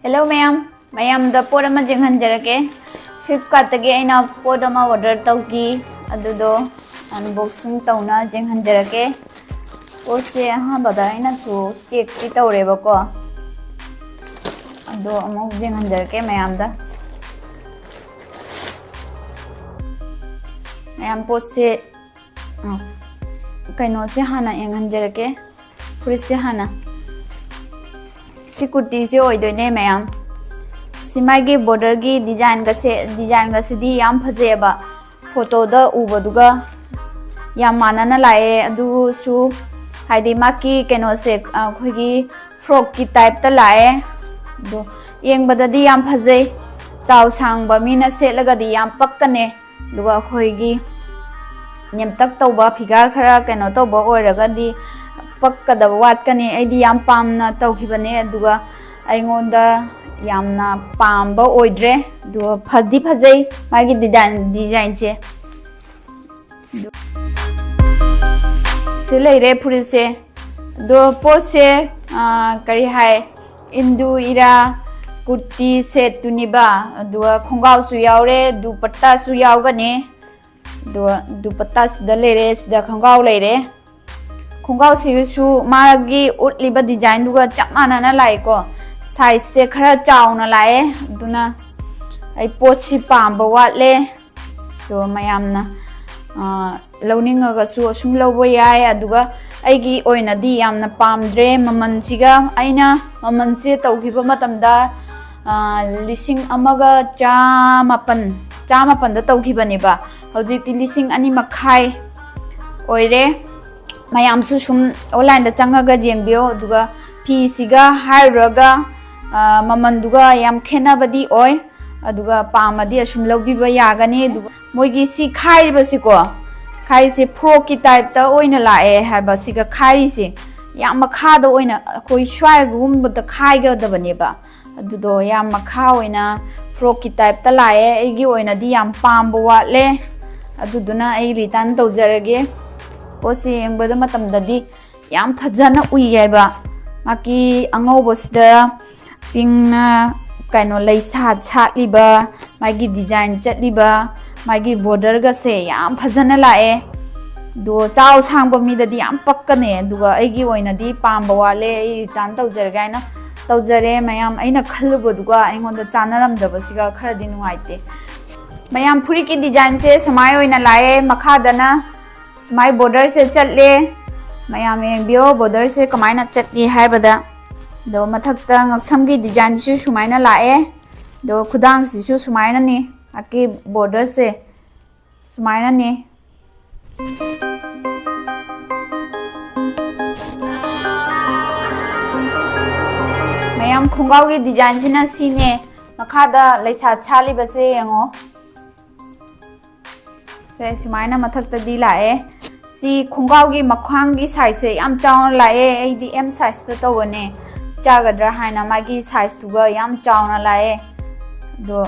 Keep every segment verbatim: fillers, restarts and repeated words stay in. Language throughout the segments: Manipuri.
Hello ꯃꯌꯥꯝ, ꯃꯌꯥꯝꯗ ꯄꯣꯠ ꯑꯃ ꯌꯦꯡꯍꯟꯖꯔꯛꯀꯦ꯫ Flipkartꯇꯒꯤ ꯑꯩꯅ ꯄꯣꯠ ꯑꯃ order ꯇꯧꯈꯤ, ꯑꯗꯨꯗꯣ unboxing ꯇꯧꯅ ꯌꯦꯡꯍꯟꯖꯔꯛꯀꯦ꯫ ꯄꯣꯠꯁꯦ ꯑꯍꯥꯟꯕꯗ ꯑꯩꯅꯁꯨ checkꯇꯤ ꯇꯧꯔꯦꯕꯀꯣ, ꯑꯗꯣ ꯑꯃꯨꯛ ꯌꯦꯡꯍꯟꯖꯔꯛꯀꯦ ꯃꯌꯥꯝꯗ꯫ ꯃꯌꯥꯝ ꯄꯣꯠꯁꯦ, ꯑ, ꯀꯩꯅꯣꯁꯦ ꯍꯥꯟꯅ ꯌꯦꯡꯍꯟꯖꯔꯛꯀꯦ꯫ ꯐꯨꯔꯤꯠꯁꯦ ꯍꯥꯟꯅ, ꯁꯤ ꯀꯨꯔꯇꯤꯁꯦ ꯑꯣꯏꯗꯣꯏꯅꯦ ꯃꯌꯥꯝ꯫ ꯁꯤ ꯃꯥꯒꯤ borderꯒꯤ designꯒꯁꯦ, designꯒꯁꯤꯗꯤ ꯌꯥꯝ ꯐꯖꯩꯑꯕ꯫ Photoꯗ ꯎꯕꯗꯨꯒ ꯌꯥꯝ ꯃꯥꯟꯅꯅ ꯂꯥꯛꯑꯦ꯫ ꯑꯗꯨꯁꯨ ꯍꯥꯏꯗꯤ ꯃꯥꯒꯤ ꯀꯩꯅꯣꯁꯦ, ꯑꯩꯈꯣꯏꯒꯤ frockꯀꯤ typeꯇ ꯂꯥꯛꯑꯦ꯫ ꯑꯗꯣ ꯌꯦꯡꯕꯗꯗꯤ ꯌꯥꯝ ꯐꯖꯩ꯫ ꯆꯥꯎ ꯁꯥꯡꯕ ꯃꯤꯅ ꯁꯦꯠꯂꯒꯗꯤ ꯌꯥꯝ ꯄꯛꯀꯅꯤ꯫ ꯑꯗꯨꯒ ꯑꯩꯈꯣꯏꯒꯤ ꯅꯦꯝꯇꯛ ꯇꯧꯕ, figure ꯈꯔ ꯀꯩꯅꯣ ꯇꯧꯕ ꯑꯣꯏꯔꯒꯗꯤ ꯄꯛꯀꯗꯕ ꯋꯥꯠꯀꯅꯤ꯫ ꯑꯩꯗꯤ ꯌꯥꯝ ꯄꯥꯝꯅ ꯇꯧꯈꯤꯕꯅꯦ, ꯑꯗꯨꯒ ꯑꯩꯉꯣꯟꯗ ꯌꯥꯝꯅ ꯄꯥꯝꯕ ꯑꯣꯏꯗ꯭ꯔꯦ꯫ ꯑꯗꯨꯒ ꯐꯗꯤ ꯐꯖꯩ ꯃꯥꯒꯤ design, designꯁꯦ꯫ ꯁꯤ ꯂꯩꯔꯦ ꯐꯨꯔꯤꯠꯁꯦ꯫ ꯑꯗꯣ ꯄꯣꯠꯁꯦ, ꯑꯥ, ꯀꯔꯤ ꯍꯥꯏ, ꯏꯟꯗꯨ ꯏꯔꯥ ꯀꯨꯔꯇꯤ setꯇꯨꯅꯤꯕ꯫ ꯑꯗꯨꯒ ꯈꯣꯡꯒ꯭ꯔꯥꯎꯁꯨ ꯌꯥꯎꯔꯦ, ꯗꯨꯄꯠꯇꯥꯁꯨ ꯌꯥꯎꯒꯅꯤ꯫ ꯑꯗꯨꯒ ꯗꯨꯄꯠꯇꯥꯁꯤꯗ ꯂꯩꯔꯦ, ꯁꯤꯗ ꯈꯣꯡꯒ꯭ꯔꯥꯎ ꯂꯩꯔꯦ꯫ ꯈꯣꯡꯒ꯭ꯔꯥꯎꯁꯤꯁꯨ ꯃꯥꯒꯤ ꯎꯠꯂꯤꯕ designꯗꯨꯒ ꯆꯞ ꯃꯥꯟꯅꯅ ꯂꯥꯛꯑꯦꯀꯣ꯫ Sizeꯁꯦ ꯈꯔ ꯆꯥꯎꯅ ꯂꯥꯛꯑꯦ, ꯑꯗꯨꯅ ꯑꯩ ꯄꯣꯠꯁꯤ ꯄꯥꯝꯕ ꯋꯥꯠꯂꯦ꯫ ꯑꯗꯣ ꯃꯌꯥꯝꯅ, ꯑ, ꯂꯧꯅꯤꯡꯉꯒꯁꯨ ꯑꯁꯨꯝ ꯂꯧꯕ ꯌꯥꯏ꯫ ꯑꯗꯨꯒ ꯑꯩꯒꯤ ꯑꯣꯏꯅꯗꯤ ꯌꯥꯝꯅ ꯄꯥꯝꯗ꯭ꯔꯦ ꯃꯃꯜꯁꯤꯒ꯫ ꯑꯩꯅ ꯃꯃꯜꯁꯦ ꯇꯧꯈꯤꯕ ꯃꯇꯝꯗ, ꯑ, ꯂꯤꯁꯤꯡ ꯑꯃꯒ ꯆꯥꯃꯥꯄꯟ, ꯆꯥꯃꯥꯄꯟꯗ ꯇꯧꯈꯤꯕꯅꯦꯕ꯫ ꯍꯧꯖꯤꯛꯇꯤ ꯂꯤꯁꯤꯡ ꯑꯅꯤ ꯃꯈꯥꯏ ꯑꯣꯏꯔꯦ꯫ ꯃꯌꯥꯝꯁꯨ ꯁꯨꯝ onlineꯗ ꯆꯪꯉꯒ ꯌꯦꯡꯕꯤꯌꯣ꯫ ꯑꯗꯨꯒ ꯐꯤꯁꯤꯒ ꯍꯥꯏꯔꯨꯔꯒ, ꯑ, ꯃꯃꯜꯗꯨꯒ ꯌꯥꯝ ꯈꯦꯠꯅꯕꯗꯤ ꯑꯣꯏ꯫ ꯑꯗꯨꯒ ꯄꯥꯝꯃꯗꯤ ꯑꯁꯨꯝ ꯂꯧꯕꯤꯕ ꯌꯥꯒꯅꯤ꯫ ꯑꯗꯨꯒ ꯃꯣꯏꯒꯤ ꯁꯤ ꯈꯥꯏꯔꯤꯕꯁꯤꯀꯣ, ꯈꯥꯏꯔꯤꯁꯦ frockꯀꯤ typeꯇ ꯑꯣꯏꯅ ꯂꯥꯛꯑꯦ ꯍꯥꯏꯕ꯫ ꯁꯤꯒ ꯈꯥꯏꯔꯤꯁꯦ ꯌꯥꯝ ꯃꯈꯥꯗ ꯑꯣꯏꯅ ꯑꯩꯈꯣꯏ ꯁ꯭ꯋꯥꯏꯒꯨꯝꯕꯗ ꯈꯥꯏꯒꯗꯕꯅꯦꯕ꯫ ꯑꯗꯨꯗꯣ ꯌꯥꯝ ꯃꯈꯥ ꯑꯣꯏꯅ frockꯀꯤ typeꯇ ꯂꯥꯛꯑꯦ꯫ ꯑꯩꯒꯤ ꯑꯣꯏꯅꯗꯤ ꯌꯥꯝ ꯄꯥꯝꯕ ꯋꯥꯠꯂꯦ, ꯑꯗꯨꯗꯨꯅ ꯑꯩ return ꯇꯧꯖꯔꯒꯦ꯫ ꯄꯣꯠꯁꯦ ꯌꯦꯡꯕꯗ ꯃꯇꯝꯗꯗꯤ ꯌꯥꯝ ꯐꯖꯅ ꯎꯏ ꯍꯥꯏꯕ꯫ ꯃꯥꯒꯤ ꯑꯉꯧꯕꯁꯤꯗ ꯄꯤꯡꯅ ꯀꯩꯅꯣ ꯂꯩ ꯁꯥꯠ ꯁꯥꯠꯂꯤꯕ, ꯃꯥꯒꯤ ꯗꯤꯖꯥꯏꯟ ꯆꯠꯂꯤꯕ, ꯃꯥꯒꯤ ꯕꯣꯔꯗꯔꯒꯁꯦ ꯌꯥꯝ ꯐꯖꯅ ꯂꯥꯛꯑꯦ꯫ ꯑꯗꯣ ꯆꯥꯎ ꯁꯥꯡꯕ ꯃꯤꯗꯗꯤ ꯌꯥꯝ ꯄꯛꯀꯅꯤ, ꯑꯗꯨꯒ ꯑꯩꯒꯤ ꯑꯣꯏꯅꯗꯤ ꯄꯥꯝꯕ ꯋꯥꯠꯂꯦ, ꯑꯩ ꯔꯤꯇꯔꯟ ꯇꯧꯖꯔꯒꯦ ꯍꯥꯏꯅ ꯇꯧꯖꯔꯦ꯫ ꯃꯌꯥꯝ, ꯑꯩꯅ ꯈꯜꯂꯨꯕꯗꯨꯒ ꯑꯩꯉꯣꯟꯗ ꯆꯥꯟꯅꯔꯝꯗꯕꯁꯤꯒ ꯈꯔꯗꯤ ꯅꯨꯡꯉꯥꯏꯇꯦ꯫ ꯃꯌꯥꯝ, ꯐꯨꯔꯤꯠꯀꯤ ꯗꯤꯖꯥꯏꯟꯁꯦ ꯁꯨꯃꯥꯏ ꯑꯣꯏꯅ ꯂꯥꯛꯑꯦ꯫ ꯃꯈꯥꯗꯅ ꯁꯨꯃꯥꯏ ꯕꯣꯔꯗꯔꯁꯦ ꯆꯠꯂꯦ꯫ ꯃꯌꯥꯝ ꯌꯦꯡꯕꯤꯌꯣ, ꯕꯣꯔꯗꯔꯁꯦ ꯀꯃꯥꯏꯅ ꯆꯠꯂꯤ ꯍꯥꯏꯕꯗ꯫ ꯑꯗꯣ ꯃꯊꯛꯇ ꯉꯛꯁꯝꯒꯤ ꯗꯤꯖꯥꯏꯟꯁꯨ ꯁꯨꯃꯥꯏꯅ ꯂꯥꯛꯑꯦ꯫ ꯑꯗꯣ ꯈꯨꯗꯥꯡꯁꯤꯁꯨ ꯁꯨꯃꯥꯏꯅꯅꯤ꯫ ꯑꯀꯤ ꯕꯣꯔꯗꯔꯁꯦ ꯁꯨꯃꯥꯏꯅꯅꯤ꯫ ꯃꯌꯥꯝ, ꯈꯣꯡꯒ꯭ꯔꯥꯎꯒꯤ ꯗꯤꯖꯥꯏꯟꯁꯤꯅ ꯁꯤꯅꯦ꯫ ꯃꯈꯥꯗ ꯂꯩꯁꯥ ꯁꯥꯠꯂꯤꯕꯁꯦ ꯌꯦꯡꯉꯣ꯫ ꯁꯦ, ꯁꯨꯃꯥꯏꯅ ꯃꯊꯛꯇꯗꯤ ꯂꯥꯛꯑꯦ꯫ ꯁꯤ ꯈꯣꯡꯒ꯭ꯔꯥꯎꯒꯤ ꯃꯈ꯭ꯋꯥꯡꯒꯤ ꯁꯥꯏꯖꯁꯦ ꯌꯥꯝ ꯆꯥꯎꯅ ꯂꯥꯛꯑꯦ꯫ ꯑꯩꯗꯤ ꯑꯦꯝ ꯁꯥꯏꯖꯇ ꯇꯧꯕꯅꯦ, ꯆꯥꯒꯗ꯭ꯔꯥ ꯍꯥꯏꯅ ꯃꯥꯒꯤ ꯁꯥꯏꯖꯇꯨꯒ ꯌꯥꯝ ꯆꯥꯎꯅ ꯂꯥꯛꯑꯦ꯫ ꯑꯗꯣ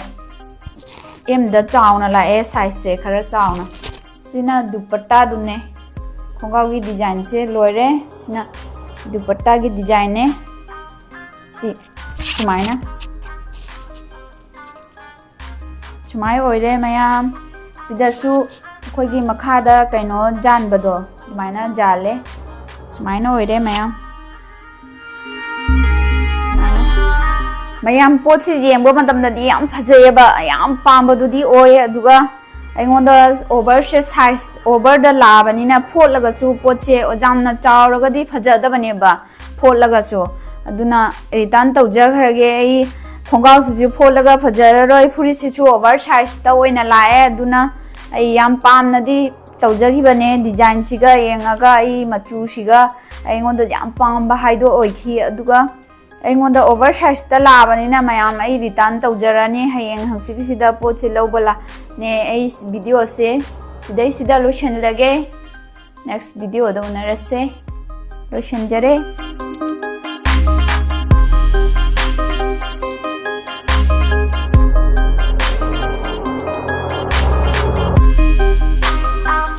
ꯑꯦꯝꯗ ꯆꯥꯎꯅ ꯂꯥꯛꯑꯦ, ꯁꯥꯏꯖꯁꯦ ꯈꯔ ꯆꯥꯎꯅ꯫ ꯁꯤꯅ ꯗꯨꯄꯠꯇꯥꯗꯨꯅꯦ꯫ ꯈꯣꯡꯒ꯭ꯔꯥꯎꯒꯤ ꯗꯤꯖꯥꯏꯟꯁꯦ ꯂꯣꯏꯔꯦ꯫ ꯁꯤꯅ ꯗꯨꯄꯠꯇꯥꯒꯤ ꯗꯤꯖꯥꯏꯟꯅꯦ꯫ ꯁꯤ ꯁꯨꯃꯥꯏꯅ꯫ ꯁꯨꯃꯥꯏ ꯑꯣꯏꯔꯦ ꯃꯌꯥꯝ꯫ ꯁꯤꯗꯁꯨ ꯑꯩꯈꯣꯏꯒꯤ ꯃꯈꯥꯗ ꯀꯩꯅꯣ ꯌꯥꯟꯕꯗꯣ, ꯑꯗꯨꯃꯥꯏꯅ ꯌꯥꯜꯂꯦ꯫ ꯁꯨꯃꯥꯏꯅ ꯑꯣꯏꯔꯦ ꯃꯌꯥꯝ꯫ ꯃꯌꯥꯝ, ꯄꯣꯠꯁꯤ ꯌꯦꯡꯕ ꯃꯇꯝꯗꯗꯤ ꯌꯥꯝ ꯐꯖꯩꯌꯦꯕ, ꯌꯥꯝ ꯄꯥꯝꯕꯗꯨꯗꯤ ꯑꯣꯏ꯫ ꯑꯗꯨꯒ ꯑꯩꯉꯣꯟꯗ ꯑꯣꯚꯔꯁꯦ, ꯁꯥꯏꯖ ꯑꯣꯚꯔꯗ ꯂꯥꯛꯑꯕꯅꯤꯅ ꯐꯣꯠꯂꯒꯁꯨ ꯄꯣꯠꯁꯦ ꯌꯥꯝꯅ ꯆꯥꯎꯔꯒꯗꯤ ꯐꯖꯗꯕꯅꯦꯕ, ꯐꯣꯠꯂꯒꯁꯨ꯫ ꯑꯗꯨꯅ ꯔꯤꯇꯔꯟ ꯇꯧꯖꯈ꯭ꯔꯒꯦ꯫ ꯑꯩ ꯈꯣꯡꯒ꯭ꯔꯥꯎꯁꯤꯁꯨ ꯐꯣꯠꯂꯒ ꯐꯖꯔꯔꯣꯏ, ꯐꯨꯔꯤꯠꯁꯤꯁꯨ ꯑꯣꯚꯔ ꯁꯥꯏꯖꯇ ꯑꯣꯏꯅ ꯂꯥꯛꯑꯦ꯫ ꯑꯗꯨꯅ ꯑꯩ ꯌꯥꯝ ꯄꯥꯝꯅꯗꯤ ꯇꯧꯖꯈꯤꯕꯅꯦ, ꯗꯤꯖꯥꯏꯟꯁꯤꯒ ꯌꯦꯡꯉꯒ ꯑꯩ ꯃꯆꯨꯁꯤꯒ ꯑꯩꯉꯣꯟꯗ ꯌꯥꯝ ꯄꯥꯝꯕ ꯍꯥꯏꯗꯣ ꯑꯣꯏꯈꯤ꯫ ꯑꯗꯨꯒ ꯑꯩꯉꯣꯟꯗ ꯑꯣꯚꯔ ꯁꯥꯏꯖꯇ ꯂꯥꯛꯑꯕꯅꯤꯅ ꯃꯌꯥꯝ, ꯑꯩ ꯔꯤꯇꯔꯟ ꯇꯧꯖꯔꯅꯤ꯫ ꯍꯌꯦꯡ ꯍꯪꯆꯤꯠꯁꯤꯗ ꯄꯣꯠꯁꯦ ꯂꯧꯕ ꯂꯥꯛꯅꯦ꯫ ꯑꯩ ꯚꯤꯗꯤꯑꯣꯁꯦ ꯁꯤꯗꯩꯁꯤꯗ ꯂꯣꯏꯁꯤꯜꯂꯒꯦ꯫ ꯅꯦꯛꯁ ꯚꯤꯗꯤꯑꯣꯗ ꯎꯅꯔꯁꯦ꯫ ꯂꯣꯏꯁꯤꯟꯖꯔꯦ꯫